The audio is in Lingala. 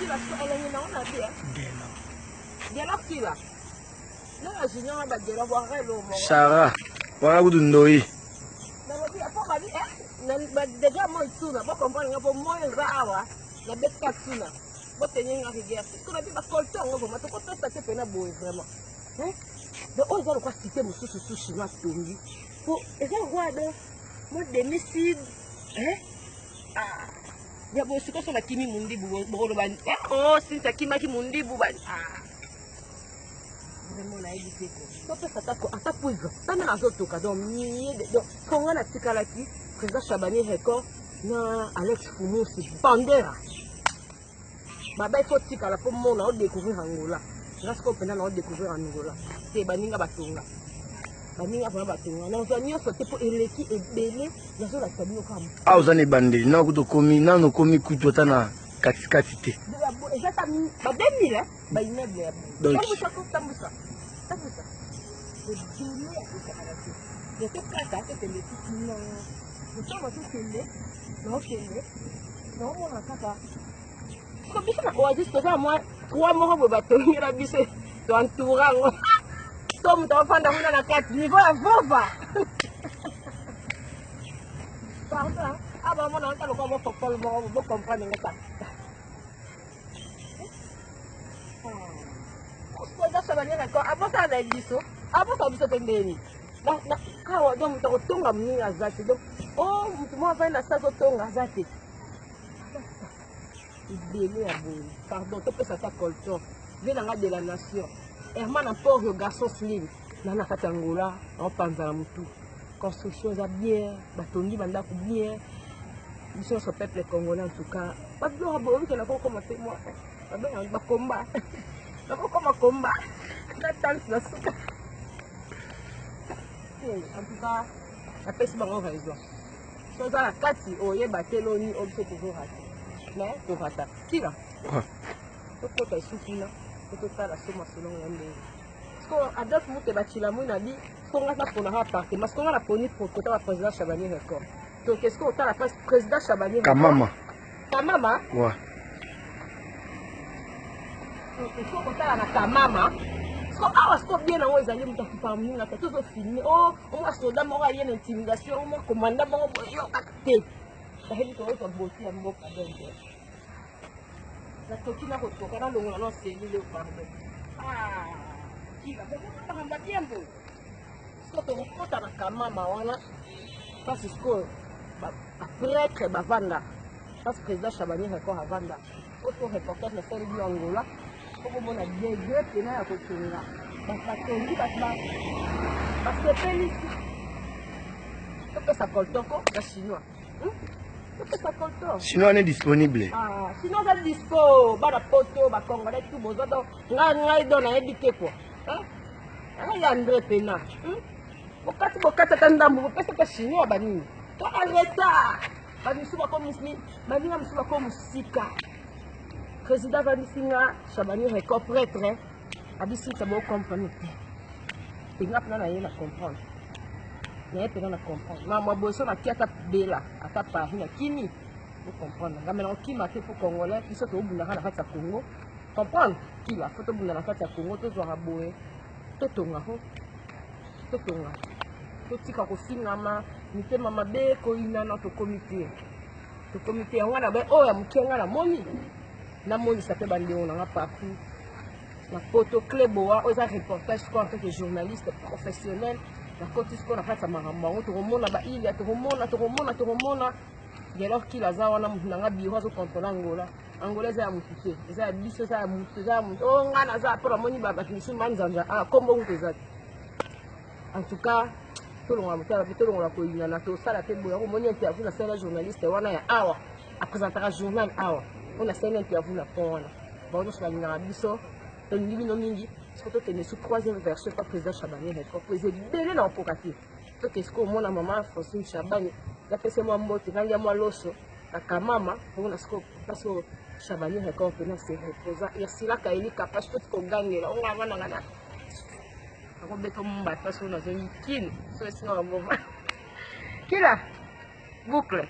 Kila so elengi na ona bien. Gelo. Gelo kila. Na junior ba gelo bo relo mo. Sarah, wana kutu ndoyi. Nalobi apo babi eh na ba deja moi tuna bo comprendre nga po moi eza awa na betika tuna. Bo tenir nga rigueur. Parce que nabi ba colton yango vraiment tokopesa te pena boye vraiment. Hein? Donc oyo eza lokwa cité mosusu su chinois atongi. Po eza roi donc mo demi sud hein? Ah. Ya boye sikoyo so nakimi mundibu bokoloba eh, oh Cynthia akimaki mundibu ba ah. Vraiment nayebi te ko. Topesa ata ata poudre. Tanda nazotoka donc miye donc ko nga natikalaki président Chabani record na Alex Fumusi Bandera. Baba il faut tikala po mona o découvrir Angola. Nga sikoyo mpenza na o découvrir Angola. Te baninga batonga. Baninga vraiment batonga. Nazwa nyonso te po eleki ebele nazolakisa bino kaka. Awa oza na ebandeli nano kutu okomi nano okomi kutu ata na katikati te. Eza ta ba 2000 ba immeuble ya Donc tambusa ko tambusa. Tambusa. Ebele ya kosakana te. Donc tokata tokende na ntango tokende naokende naomona kaka siko biso na oasis toza na mwa trois moko boye batongela biso toentoura yango to moto afanda kuna na kati niveau ya vova pardon abamona ata lokola mofopole moko bocomprendre ngo kaka abosana na biso abosana biso te ndeni awa donc moto akotonga moninga aza te donc o oh, moto moko afandi na se azotonga aza te ebele ya boye pardon topesa ata colton vie na nga de la nation herman amporio garçon slim na na kati ya angola naopanza na motu construction eza bien batongi bandako bien biso nyonso peuple congolais en tout cas babiloko boye obikela kokoma te mwa babengaka bakomba nakokoma komba na tante na suka en tout cas napesi bango raison so oza na kati oyeba te loni oyo biso tozorate mais torata kila tokota esu kuna po totala so masolo ya ndenge siko adolphe muteba tshilamui na bi siko nga naponaka appartement siko nga naponi kota ba président chabani record toke siko otala place président chabani kamama kamama ouais. Il faut kotala na kamama siko awa siko bien yango ezali moto akipaka moninga te tozofilme o omwa soda moko aye na intimidation omwa komanda moko boyokaka te bayebi toyozwa boti ya mboka donc natoki na kotoka nalongola na selile pardon ah, kila makambo ya bien boye siko tokokota na kamama wana place sikoyo bapretre bavanda place président chabani record avanda oto reportage nasali bino angola po bomona degre mpena ya kotonga bato batongi bato basepelisi topesa coltoko ya chinois hmm? topesa colton chinois ne disponible ah, chinois aza dispo bana poto bacongolais tout boza donc ngai ngai do nayebi te kua ngai ya andre pena hmm? bokati bokati ata ndambo bopesa ata chinois banini to en retard bamisusu bakomi baninga mosusu bakomi mosika président avandisi nga chabani record prêtre abisisa bocomprendre te mpenga mpena naye na comprendre naye mpena na comprendre na mwa boso naki ata bela ata paris na kimi bocomprendre nga me nakokima te mpo congolais biso tobundaka na kati ya congo comprendre kila fo tobunda na kati ya congo tozwaka boye totonga ko totonga totika kofingama mitema mabe koyinana tokomi te tokomi te yango wana oyo ya moke nga namoni namonisa mpe bandeko na nga partout na poto cleboa oyo eza reportage sikoyo en tant que journaliste professionnel nakoti sikoyo na kati ya makambo yango tokomona bailia tokomona tokomona tokomona gelor kila aza wana motu na nga biro azokontrole angola angola eza ya motu te eza ya biso eza ya motu eza ya motu o oh, nga naza mpo namoni bato mosusu manzanza ah, kombo kutu eza te en tout cas tolongola motema mpe tolongola koyinana tosala mpe boye yango omoni interview nasali na journaliste wana ya awa apresentaka journal awa oyo nasali interview na pont wana bango nyonso balingaka biso tolingi bino mingi siko tokende su troisième version pa président chabani record po eza ebele na okoka te toke siko omona mama francine chabani napesi mwa mbote nalia mwa loso na kamama omona siko place oyo chabani record mpena se reposa ursila kaeli kapash toti kogangela onga avananga na nakobeta mbata soki nazongi kin so esinga bamboma kila boucle.